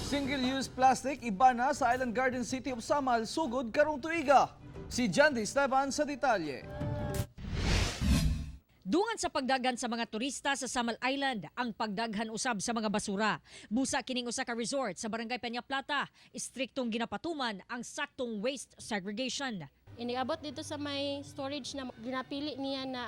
Single-use plastic iba na sa Island Garden City of Samal sugod karong tuiga. Si Jandy Esteban sa detalye. Dungan sa pagdaghan sa mga turista sa Samal Island, ang pagdaghan usab sa mga basura. Busa kining usa ka resort sa Barangay Peña Plata, istriktong ginapatuman ang saktong waste segregation. Iniabot dito sa may storage na ginapili niya na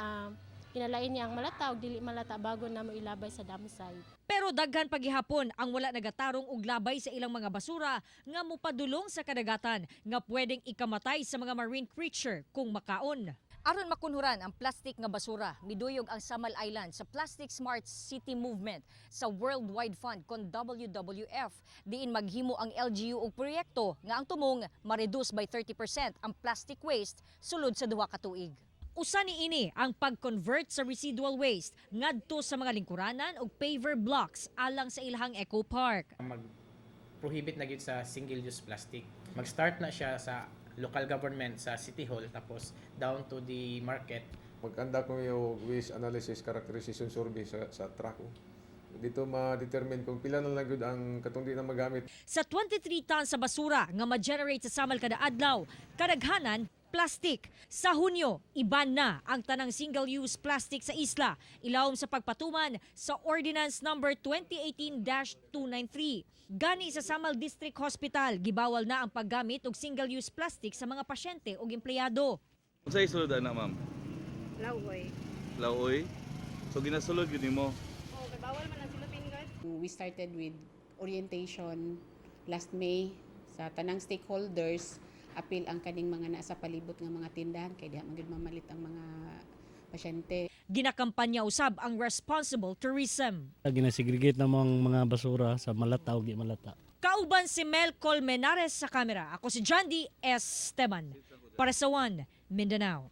kinalain niya ang malata o dili malata bago na mo ilabay sa dump site. Pero daghan pagihapon ang wala nagatarong og labay sa ilang mga basura nga mopadulong sa kadagatan nga pwedeng ikamatay sa mga marine creature kung makaon. Aron makunhuran ang plastic nga basura, miduyog ang Samal Island sa Plastic Smart City Movement sa World Wide Fund kon WWF. Diin maghimo ang LGU og proyekto nga ang tumong ma-reduce by 30% ang plastic waste sulod sa 2 ka tuig. Usa ni ini ang pag-convert sa residual waste ngadto sa mga lingkuranan ug paver blocks alang sa ilahang eco park. Mag-prohibit na gyud sa single-use plastic. Mag-start na siya sa local government, sa City Hall, tapos down to the market. Mag-conduct ko yung waste analysis characterization survey sa truck, oh. Dito ma-determine kung pila na lang gyud ang katong di na magamit. Sa 23 tons sa basura nga ma-generate sa Samal kada adlaw, kadaghanan plastic. Sa Hunyo, iban na ang tanang single-use plastic sa isla, ilawom sa pagpatuman sa Ordinance Number 2018-293. Gani sa Samal District Hospital, gibawal na ang paggamit og single-use plastic sa mga pasyente ug empleyado. Unsay sulod ana, ma'am? Laway. Laoy. So ginasulod gyud nimo. Oh, kay bawal man ang silupin, guys. We started with orientation last May sa tanang stakeholders, apil ang kaning mga nasa palibot nga mga tindahan kay diha man gyud mamalit ang mga pasyente.Ginakampanya usab ang responsible tourism. Ginasegregate na mo ang mga basura sa malata o di malata. Kauban si Mel Colmenares sa kamera. Ako si Jandy Esteban. Para sa One, Mindanao.